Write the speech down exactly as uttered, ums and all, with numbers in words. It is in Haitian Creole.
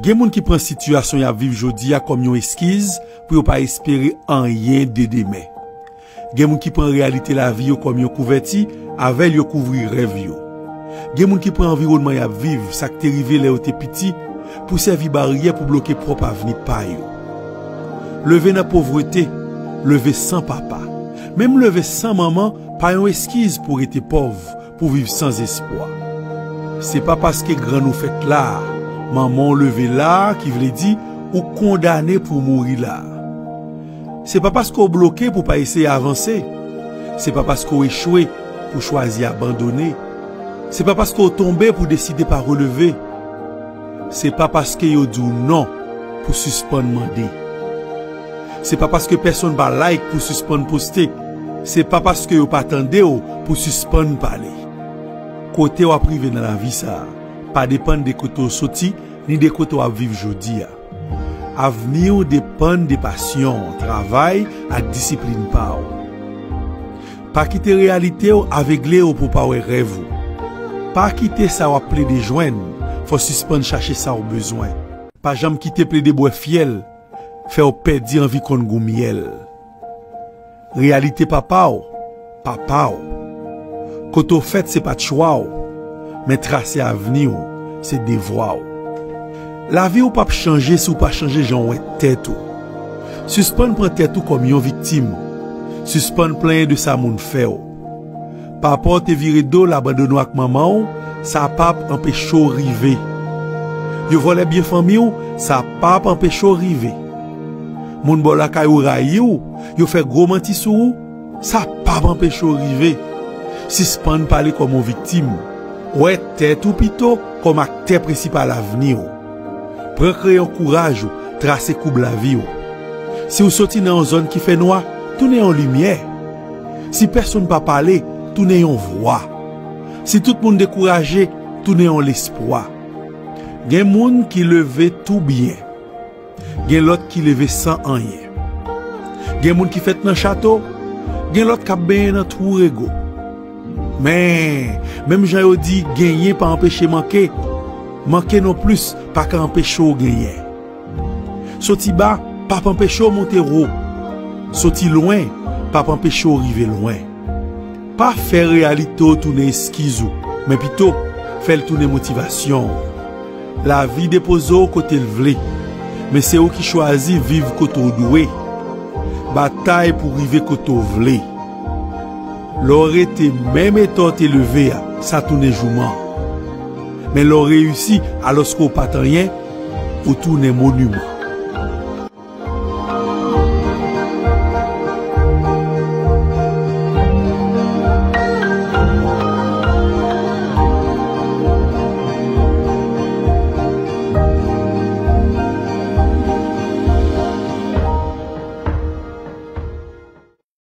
Gen moun ki pran sitiyasyon y ap viv jodi a kòm yon eskiz pou yo pa espere anyen de demen. Gen moun ki pran reyalite lavi yo kòm yon kouvèti, avè l yo kouvri rèv yo. Gen moun ki pran anviwònman y ap viv, sa k te rive lè yo te piti, pou sèvi baryè pou bloke pwòp avni pa yo. Leve nan povrete, leve san papa, menm leve san manman pa yon eskiz pou rete pòv, pou viv san espwa. Se pa paske grann ou fèt la, manman w leve la, ki vle di ou kondane pou mouri la. Se pa paske w bloke pou pa eseye avanse. Se pa paske w echwe pou chwazi abandone. Se pa paske w tonbe pou deside pa releve. Se pa paske yo di w non pou sispann mande. Se pa paske pèsonn pa like pou sispann poste. Se pa paske yo pa tande w pou sispann pale. Kote w ap rive nan lavi sa a pa depann de kote w soti ni de kote w ap viv jodi a. Avni w depann de pasyon, travay ak disiplin pa w. Pa kite reyalite w avegle w pou w pa wè rèv ou. Pa kite sa w ap plede jwenn fè w sispann chache sa w bezwen. Pa janm kite plede bwè fyèl fè w pèdi anvi konn gou myèl. Reyalite papa w, papa w. Kote w fèt se pa t chwa w, men trase avni w se devwa w. Lavi w p ap chanje si w pa chanje jan w wè tèt ou. Sispann pran tèt ou kòm yon viktim. Sispann plenyen de sa moun fè w. Papa w te vire do l abandone w ak manman w, sa p ap anpeche w rive. Yo vòlè byen fanmi w, sa p ap anpeche w rive. Moun bò lakay ou rayi w, yo fè gwo manti sou ou, sa p ap anpeche w rive. Sispann pale kòm yon viktim. Wè tèt ou pito kòm aktè prensipal avni w. Pran kreyon kouraj ou, trase koub lavi w. Si w soti nan yon zòn ki fè nwa, tounen yon limyè. Si pèsonn pa pale, tounen yon vwa. Si tout moun dekouraje, tounen yon lespwa. Gen moun ki leve tou byen. Gen lòt ki leve san anyen. Gen moun ki fèt nan chato, gen lòt k ap benyen nan twou rego. Men, menm jan yo di genyen pa anpeche manke, manke nonplis pa ka anpeche w genyen. Soti ba p ap anpeche w monte wo. Soti lwen p ap anpeche w rive lwen. Pa fè reyalite w tounen eskiz ou, men pito fè l tounen motivasyon w. Lavi depoze w kote l vle, men se ou ki chwazi viv kote w dwe. Batay pou rive kote w vle. Lè w rete menm eta w te leve a, sa tounen jouman. Men lè w reyisi alòske w pa t anyen, ou tounen moniman.